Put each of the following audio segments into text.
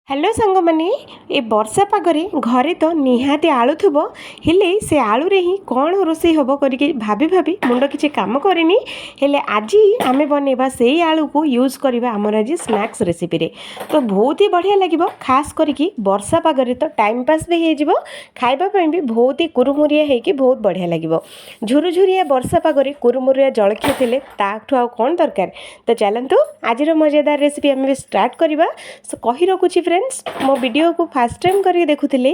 Hello ସାଙ୍ଗମାନେ, ଏ ବର୍ଷା ପାଗରେ ଘରେ ତ ନିହାତି ଆଳୁ ଥିବ। ହେଲେ ସେ ଆଳୁରେ ହିଁ କ'ଣ ରୋଷେଇ ହେବ କରିକି ଭାବି ଭାବି ମୁଣ୍ଡ କିଛି କାମ କରିନି। ହେଲେ ଆଜି ଆମେ ବନେଇବା, ସେଇ ଆଳୁକୁ ୟୁଜ୍ କରିବା ଆମର ଆଜି ସ୍ନାକ୍ସ ରେସିପିରେ। ତ ବହୁତ ହି ବଢ଼ିଆ ଲାଗିବ। ଖାସ୍ କରିକି ବର୍ଷା ପାଗରେ ତ ଟାଇମ୍ ପାସ୍ ବି ହେଇଯିବ, ଖାଇବା ପାଇଁ ବି ବହୁତ ହି କୁରୁମୁରିଆ ହେଇକି ବହୁତ ବଢ଼ିଆ ଲାଗିବ। ଝୁରୁଝୁରିଆ ବର୍ଷା ପାଗରେ କୁରୁମୁରିଆ ଜଳଖିଆ ଥିଲେ ତାଠୁ ଆଉ କ'ଣ ଦରକାର? ତ ଚାଲନ୍ତୁ, ଆଜିର ମଜାଦାର ରେସିପି ଆମେ ଷ୍ଟାର୍ଟ କରିବା। ସୋ କହି ରଖୁଛି ଫ୍ରେଣ୍ଡସ୍, ମୋ ଭିଡ଼ିଓକୁ ଫାର୍ଷ୍ଟ ଟାଇମ୍ କରିକି ଦେଖୁଥିଲେ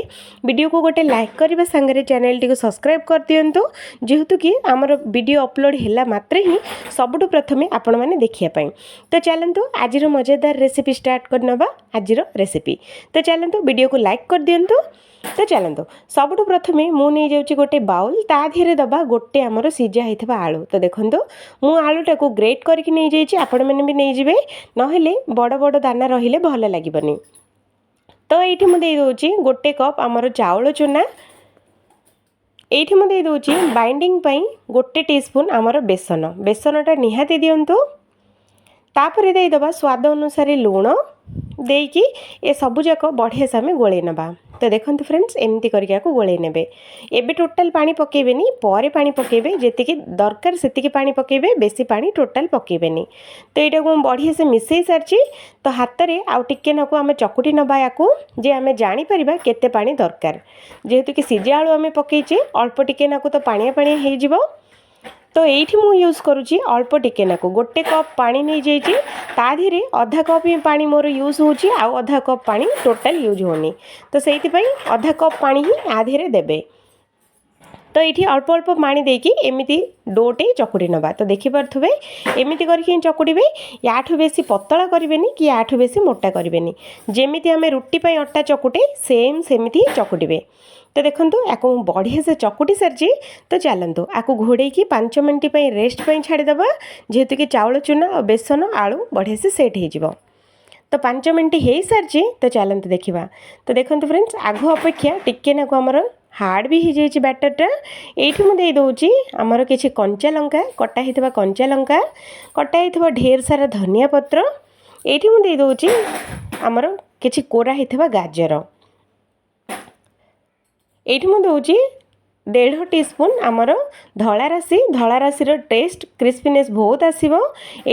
ଭିଡ଼ିଓକୁ ଗୋଟେ ଲାଇକ୍ କରିବା ସାଙ୍ଗରେ ଚ୍ୟାନେଲଟିକୁ ସବସ୍କ୍ରାଇବ୍ କରିଦିଅନ୍ତୁ, ଯେହେତୁ କି ଆମର ଭିଡ଼ିଓ ଅପଲୋଡ଼ ହେଲା ମାତ୍ରେ ହିଁ ସବୁଠୁ ପ୍ରଥମେ ଆପଣମାନେ ଦେଖିବା ପାଇଁ। ତ ଚାଲନ୍ତୁ, ଆଜିର ମଜାଦାର ରେସିପି ଷ୍ଟାର୍ଟ କରିନେବା ଆଜିର ରେସିପି। ତ ଚାଲନ୍ତୁ, ଭିଡ଼ିଓକୁ ଲାଇକ୍ କରିଦିଅନ୍ତୁ। ତ ଚାଲନ୍ତୁ, ସବୁଠୁ ପ୍ରଥମେ ମୁଁ ନେଇଯାଉଛି ଗୋଟେ ବାଉଲ୍। ତା ଦେହରେ ଦେବା ଗୋଟେ ଆମର ସିଝା ହେଇଥିବା ଆଳୁ। ତ ଦେଖନ୍ତୁ, ମୁଁ ଆଳୁଟାକୁ ଗ୍ରେଟ୍ କରିକି ନେଇଯାଇଛି, ଆପଣମାନେ ବି ନେଇଯିବେ, ନହେଲେ ବଡ଼ ବଡ଼ ଦାନା ରହିଲେ ଭଲ ଲାଗିବନି। ତ ଏଇଠି ମୁଁ ଦେଇଦେଉଛି ଗୋଟେ କପ୍ ଆମର ଚାଉଳ ଚୁନା। ଏଇଠି ମୁଁ ଦେଇଦେଉଛି ବାଇଣ୍ଡିଂ ପାଇଁ ଗୋଟେ ଟିସ୍ପୁନ୍ ଆମର ବେସନ। ବେସନଟା ନିହାତି ଦିଅନ୍ତୁ। ତାପରେ ଦେଇଦେବା ସ୍ୱାଦ ଅନୁସାରେ ଲୁଣ। ଦେଇକି ଏ ସବୁଯାକ ବଢ଼ିଆ ସେ ଆମେ ଗୋଳେଇ ନେବା। ତ ଦେଖନ୍ତୁ ଫ୍ରେଣ୍ଡସ୍, ଏମିତି କରିକି ଆକୁ ଗୋଳେଇ ନେବେ। ଏବେ ଟୋଟାଲ୍ ପାଣି ପକାଇବେନି, ପରେ ପାଣି ପକାଇବେ। ଯେତିକି ଦରକାର ସେତିକି ପାଣି ପକାଇବେ, ବେଶୀ ପାଣି ଟୋଟାଲ୍ ପକାଇବେନି। ତ ଏଇଟାକୁ ମୁଁ ବଢ଼ିଆ ସେ ମିଶାଇ ସାରିଛି। ତ ହାତରେ ଆଉ ଟିକେ ନାକୁ ଆମେ ଚକୁଟି ନେବା ୟାକୁ, ଯେ ଆମେ ଜାଣିପାରିବା କେତେ ପାଣି ଦରକାର। ଯେହେତୁ କି ସିଝା ଆଳୁ ଆମେ ପକାଇଛେ, ଅଳ୍ପ ଟିକେ ନାକୁ ତ ପାଣିଆ ପାଣିଆ ହେଇଯିବ। ତ ଏଇଠି ମୁଁ ୟୁଜ୍ କରୁଛି ଅଳ୍ପ ଟିକେ ନାକୁ ଗୋଟେ କପ୍ ପାଣି ନେଇଯାଇଛି। ତା ଦେହରେ ଅଧା କପ୍ ହିଁ ପାଣି ମୋର ୟୁଜ୍ ହେଉଛି, ଆଉ ଅଧା କପ୍ ପାଣି ଟୋଟାଲ୍ ୟୁଜ୍ ହେଉନି। ତ ସେଇଥିପାଇଁ ଅଧା କପ୍ ପାଣି ହିଁ ଆ ଦେହରେ ଦେବେ। ତ ଏଇଠି ଅଳ୍ପ ଅଳ୍ପ ପାଣି ଦେଇକି ଏମିତି ଡୋଟେ ଚକୁଡ଼ି ନେବା। ତ ଦେଖିପାରୁଥିବେ, ଏମିତି କରିକି ହିଁ ଚକୁଡ଼ିବେ। ୟାଠୁ ବେଶୀ ପତଳା କରିବେନି କି ୟାଠୁ ବେଶୀ ମୋଟା କରିବେନି। ଯେମିତି ଆମେ ରୁଟି ପାଇଁ ଅଟା ଚକୁଟେ, ସେମ୍ ସେମିତି ହିଁ ଚକୁଟିବେ। ତ ଦେଖନ୍ତୁ, ୟାକୁ ମୁଁ ବଢ଼ିଆ ସେ ଚକୁଟି ସାରିଛି। ତ ଚାଲନ୍ତୁ, ଆକୁ ଘୋଡ଼େଇକି 5 ମିନିଟ୍ ପାଇଁ ରେଷ୍ଟ ପାଇଁ ଛାଡ଼ିଦେବା, ଯେହେତୁ କି ଚାଉଳ ଚୁନା ଆଉ ବେସନ ଆଳୁ ବଢ଼ିଆ ସେ ସେଟ୍ ହେଇଯିବ। ତ 5 ମିନିଟ୍ ହେଇସାରିଛି, ତ ଚାଲନ୍ତୁ ଦେଖିବା। ତ ଦେଖନ୍ତୁ ଫ୍ରେଣ୍ଡସ୍, ଆଗ ଅପେକ୍ଷା ଟିକେ ନାକୁ ଆମର ହାର୍ଡ଼ ବି ହେଇଯାଇଛି ବ୍ୟାଟରଟା। ଏଇଠି ମୁଁ ଦେଇଦେଉଛି ଆମର କିଛି କଞ୍ଚା ଲଙ୍କା, କଟା ହେଇଥିବା କଞ୍ଚା ଲଙ୍କା, କଟା ହେଇଥିବା ଢେର ସାରା ଧନିଆ ପତ୍ର। ଏଇଠି ମୁଁ ଦେଇଦେଉଛି ଆମର କିଛି କୋରା ହେଇଥିବା ଗାଜର। ଏଇଠି ମୁଁ ଦେଉଛି ଦେଢ଼ ଟିସ୍ପୁନ୍ ଆମର ଧଳା ରାଶି। ଧଳା ରାଶିର ଟେଷ୍ଟ, କ୍ରିସ୍ପିନେସ୍ ବହୁତ ଆସିବ।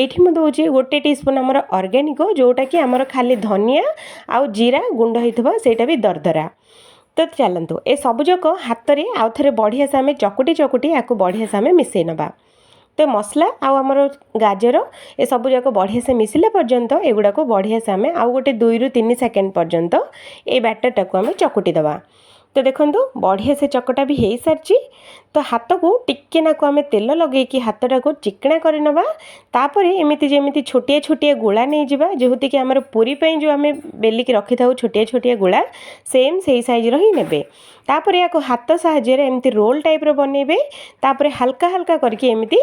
ଏଇଠି ମୁଁ ଦେଉଛି ଗୋଟେ ଟିସ୍ପୁନ୍ ଆମର ଅର୍ଗାନିକ, ଯେଉଁଟାକି ଆମର ଖାଲି ଧନିଆ ଆଉ ଜିରା ଗୁଣ୍ଡ ହେଇଥିବ, ସେଇଟା ବି ଦରଦରା। ତ ଚାଲନ୍ତୁ, ଏ ସବୁଯାକ ହାତରେ ଆଉ ଥରେ ବଢ଼ିଆ ସେ ଆମେ ଚକୁଟି ଚକୁଟି ୟାକୁ ବଢ଼ିଆ ସେ ଆମେ ମିଶାଇ ନେବା। ତ ମସଲା ଆଉ ଆମର ଗାଜର ଏ ସବୁଯାକ ବଢ଼ିଆ ସେ ମିଶିଲା ପର୍ଯ୍ୟନ୍ତ ଏଗୁଡ଼ାକୁ ବଢ଼ିଆ ସେ ଆମେ ଆଉ ଗୋଟେ 2ରୁ 3 ସେକେଣ୍ଡ ପର୍ଯ୍ୟନ୍ତ ଏଇ ବ୍ୟାଟରଟାକୁ ଆମେ ଚକୁଟି ଦେବା। ତ ଦେଖନ୍ତୁ, ବଢ଼ିଆ ସେ ଚକଟା ବି ହେଇସାରିଛି। ତ ହାତକୁ ଟିକେ ନାକୁ ଆମେ ତେଲ ଲଗେଇକି ହାତଟାକୁ ଚିକଣା କରିନେବା। ତାପରେ ଏମିତି ଯେମିତି ଛୋଟିଆ ଛୋଟିଆ ଗୁଳା ନେଇଯିବା, ଯେହେତୁକି ଆମର ପୁରୀ ପାଇଁ ଯେଉଁ ଆମେ ବେଲିକି ରଖିଥାଉ ଛୋଟିଆ ଛୋଟିଆ ଗୁଳା, ସେମ୍ ସେଇ ସାଇଜ୍ର ହିଁ ନେବେ। ତାପରେ ୟାକୁ ହାତ ସାହାଯ୍ୟରେ ଏମିତି ରୋଲ୍ ଟାଇପ୍ର ବନେଇବେ। ତାପରେ ହାଲକା ହାଲକା କରିକି ଏମିତି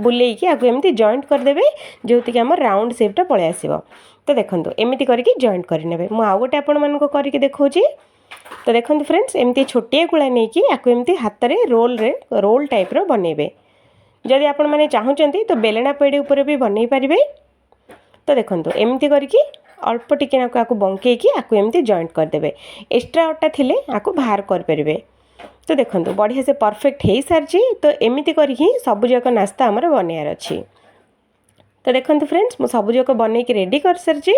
ବୁଲେଇକି ଆକୁ ଏମିତି ଜଏଣ୍ଟ କରିଦେବେ, ଯେହେତୁକି ଆମର ରାଉଣ୍ଡ ସେପ୍ଟା ପଳେଇ ଆସିବ। ତ ଦେଖନ୍ତୁ, ଏମିତି କରିକି ଜଏଣ୍ଟ କରିନେବେ। ମୁଁ ଆଉ ଗୋଟେ ଆପଣମାନଙ୍କୁ କରିକି ଦେଖାଉଛି। ତ ଦେଖନ୍ତୁ ଫ୍ରେଣ୍ଡସ୍, ଏମିତି ଛୋଟିଆ ଗୁଳା ନେଇକି ଆକୁ ଏମିତି ହାତରେ ରୋଲ୍ରେ ରୋଲ୍ ଟାଇପ୍ର ବନେଇବେ। ଯଦି ଆପଣମାନେ ଚାହୁଁଛନ୍ତି ତ ବେଲେଣା ପେଡ଼ି ଉପରେ ବି ବନେଇ ପାରିବେ। ତ ଦେଖନ୍ତୁ, ଏମିତି କରିକି ଅଳ୍ପ ଟିକେ ନାକୁ ଆକୁ ବଙ୍କେଇକି ଆକୁ ଏମିତି ଜଏଣ୍ଟ କରିଦେବେ। ଏକ୍ସଟ୍ରା ଅଟା ଥିଲେ ଆକୁ ବାହାର କରିପାରିବେ। ତ ଦେଖନ୍ତୁ, ବଢ଼ିଆ ସେ ପରଫେକ୍ଟ ହେଇସାରିଛି। ତ ଏମିତି କରିକି ସବୁଯାକ ନାସ୍ତା ଆମର ବନେଇବାର ଅଛି। ତ ଦେଖନ୍ତୁ ଫ୍ରେଣ୍ଡସ୍, ମୁଁ ସବୁଯାକ ବନେଇକି ରେଡ଼ି କରିସାରିଛି।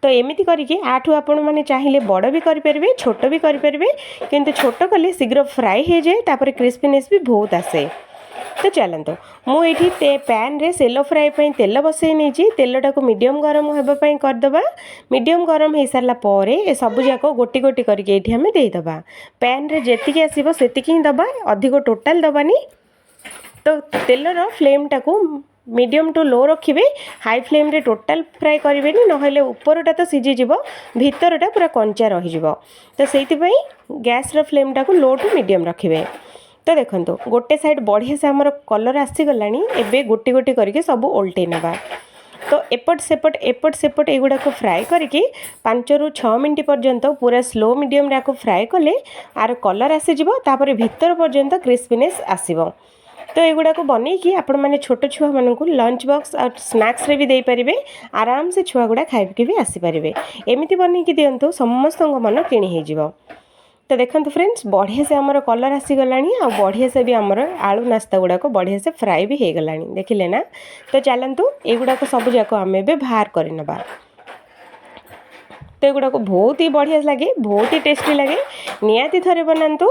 ତ ଏମିତି କରିକି ୟାଠୁ ଆପଣମାନେ ଚାହିଁଲେ ବଡ଼ ବି କରିପାରିବେ, ଛୋଟ ବି କରିପାରିବେ। କିନ୍ତୁ ଛୋଟ କଲେ ଶୀଘ୍ର ଫ୍ରାଏ ହେଇଯାଏ, ତାପରେ କ୍ରିସ୍ପିନେସ୍ ବି ବହୁତ ଆସେ। ତ ଚାଲନ୍ତୁ, ମୁଁ ଏଇଠି ପ୍ୟାନ୍ରେ ସେଲୋ ଫ୍ରାଏ ପାଇଁ ତେଲ ବସେଇ ନେଇଛି। ତେଲଟାକୁ ମିଡ଼ିୟମ୍ ଗରମ ହେବା ପାଇଁ କରିଦେବା। ମିଡ଼ିୟମ୍ ଗରମ ହେଇସାରିଲା ପରେ ଏ ସବୁଯାକ ଗୋଟି ଗୋଟି କରିକି ଏଇଠି ଆମେ ଦେଇଦେବା। ପ୍ୟାନ୍ରେ ଯେତିକି ଆସିବ ସେତିକି ହିଁ ଦେବା, ଅଧିକ ଟୋଟାଲ୍ ଦେବାନି। ତ ତେଲର ଫ୍ଲେମ୍ଟାକୁ ମିଡ଼ିୟମ୍ ଟୁ ଲୋ ରଖିବେ। ହାଇ ଫ୍ଲେମ୍ରେ ଟୋଟାଲ୍ ଫ୍ରାଏ କରିବେନି, ନହେଲେ ଉପରଟା ତ ସିଝିଯିବ, ଭିତରଟା ପୁରା କଞ୍ଚା ରହିଯିବ। ତ ସେଇଥିପାଇଁ ଗ୍ୟାସ୍ର ଫ୍ଲେମ୍ଟାକୁ ଲୋ ଟୁ ମିଡ଼ିୟମ୍ ରଖିବେ। ତ ଦେଖନ୍ତୁ, ଗୋଟେ ସାଇଡ଼୍ ବଢ଼ିଆ ସେ ଆମର କଲର୍ ଆସିଗଲାଣି। ଏବେ ଗୋଟି ଗୋଟି କରିକି ସବୁ ଓଲଟେଇ ନେବା। ତ ଏପଟ ସେପଟ, ଏପଟ ସେପଟ ଏଗୁଡ଼ାକୁ ଫ୍ରାଏ କରିକି 5ରୁ 6 ମିନିଟ୍ ପର୍ଯ୍ୟନ୍ତ ପୁରା ସ୍ଲୋ ମିଡ଼ିୟମ୍ରେ ଆକୁ ଫ୍ରାଏ କଲେ ଆର କଲର୍ ଆସିଯିବ, ତାପରେ ଭିତର ପର୍ଯ୍ୟନ୍ତ କ୍ରିସ୍ପିନେସ୍ ଆସିବ। ତ ଏଗୁଡ଼ାକୁ ବନେଇକି ଆପଣମାନେ ଛୋଟ ଛୁଆମାନଙ୍କୁ ଲଞ୍ଚ ବକ୍ସ ଆଉ ସ୍ନାକ୍ସରେ ବି ଦେଇପାରିବେ। ଆରାମସେ ଛୁଆଗୁଡ଼ା ଖାଇକି ବି ଆସିପାରିବେ। ଏମିତି ବନେଇକି ଦିଅନ୍ତୁ, ସମସ୍ତଙ୍କ ମନ କିଣି ହେଇଯିବ। ତ ଦେଖନ୍ତୁ ଫ୍ରେଣ୍ଡସ୍, ବଢ଼ିଆ ସେ ଆମର କଲର୍ ଆସିଗଲାଣି ଆଉ ବଢ଼ିଆ ସେ ବି ଆମର ଆଳୁ ନାସ୍ତା ଗୁଡ଼ାକ ବଢ଼ିଆ ସେ ଫ୍ରାଏ ବି ହେଇଗଲାଣି, ଦେଖିଲେ ନା? ତ ଚାଲନ୍ତୁ, ଏଗୁଡ଼ାକ ସବୁଯାକ ଆମେ ଏବେ ବାହାର କରିନେବା। ତ ଏଗୁଡ଼ାକ ବହୁତ ହି ବଢ଼ିଆ ଲାଗେ, ବହୁତ ହି ଟେଷ୍ଟି ଲାଗେ। ନିହାତି ଥରେ ବନାନ୍ତୁ।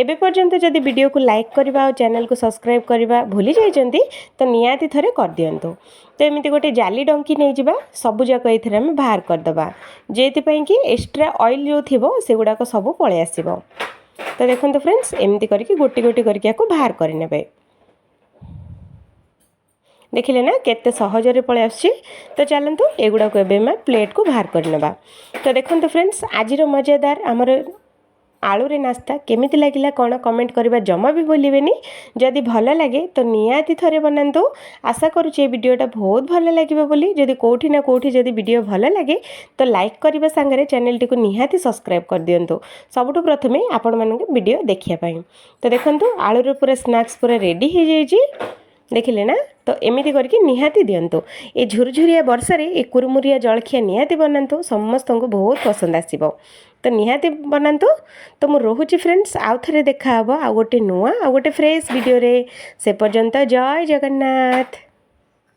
ଏବେ ପର୍ଯ୍ୟନ୍ତ ଯଦି ଭିଡ଼ିଓକୁ ଲାଇକ୍ କରିବା ଆଉ ଚ୍ୟାନେଲକୁ ସବସ୍କ୍ରାଇବ୍ କରିବା ଭୁଲି ଯାଇଛନ୍ତି, ତ ନିହାତି ଥରେ କରିଦିଅନ୍ତୁ। ତ ଏମିତି ଗୋଟେ ଜାଲି ଡଙ୍କି ନେଇଯିବା, ସବୁଯାକ ଏଇଥିରେ ଆମେ ବାହାର କରିଦେବା, ଯେଉଁଥିପାଇଁ କି ଏକ୍ସଟ୍ରା ଅଏଲ୍ ଯେଉଁ ଥିବ, ସେଗୁଡ଼ାକ ସବୁ ପଳେଇ ଆସିବ। ତ ଦେଖନ୍ତୁ ଫ୍ରେଣ୍ଡସ୍, ଏମିତି କରିକି ଗୋଟି ଗୋଟି କରିକି ୟାକୁ ବାହାର କରିନେବେ। ଦେଖିଲେ ନା, କେତେ ସହଜରେ ପଳେଇ ଆସୁଛି? ତ ଚାଲନ୍ତୁ, ଏଗୁଡ଼ାକୁ ଏବେ ଆମେ ପ୍ଲେଟ୍କୁ ବାହାର କରିନେବା। ତ ଦେଖନ୍ତୁ ଫ୍ରେଣ୍ଡସ୍, ଆଜିର ମଜାଦାର ଆମର ଆଳୁରେ ନାସ୍ତା କେମିତି ଲାଗିଲା କ'ଣ, କମେଣ୍ଟ କରିବା ଜମା ବି ଭୁଲିବେନି। ଯଦି ଭଲ ଲାଗେ ତ ନିହାତି ଥରେ ବନାନ୍ତୁ। ଆଶା କରୁଛି ଏ ଭିଡ଼ିଓଟା ବହୁତ ଭଲ ଲାଗିବ ବୋଲି। ଯଦି କେଉଁଠି ନା କେଉଁଠି ଯଦି ଭିଡ଼ିଓ ଭଲ ଲାଗେ, ତ ଲାଇକ୍ କରିବା ସାଙ୍ଗରେ ଚ୍ୟାନେଲଟିକୁ ନିହାତି ସବସ୍କ୍ରାଇବ୍ କରିଦିଅନ୍ତୁ ସବୁଠୁ ପ୍ରଥମେ ଆପଣମାନଙ୍କୁ ଭିଡ଼ିଓ ଦେଖିବା ପାଇଁ। ତ ଦେଖନ୍ତୁ, ଆଳୁର ପୁରା ସ୍ନାକ୍ସ ପୁରା ରେଡ଼ି ହେଇଯାଇଛି, ଦେଖିଲେ ନା? ତ ଏମିତି କରିକି ନିହାତି ଦିଅନ୍ତୁ। ଏ ଝୁରଝୁରିଆ ବର୍ଷାରେ ଏ କୁରୁମୁରିଆ ଜଳଖିଆ ନିହାତି ବନାନ୍ତୁ, ସମସ୍ତଙ୍କୁ ବହୁତ ପସନ୍ଦ ଆସିବ। ତ ନିହାତି ବନାନ୍ତୁ। ତ ମୁଁ ରହୁଛି ଫ୍ରେଣ୍ଡସ୍, ଆଉ ଥରେ ଦେଖାହେବ ଆଉ ଗୋଟେ ନୂଆ ଆଉ ଗୋଟେ ଫ୍ରେଶ୍ ଭିଡ଼ିଓରେ। ସେ ପର୍ଯ୍ୟନ୍ତ ଜୟ ଜଗନ୍ନାଥ।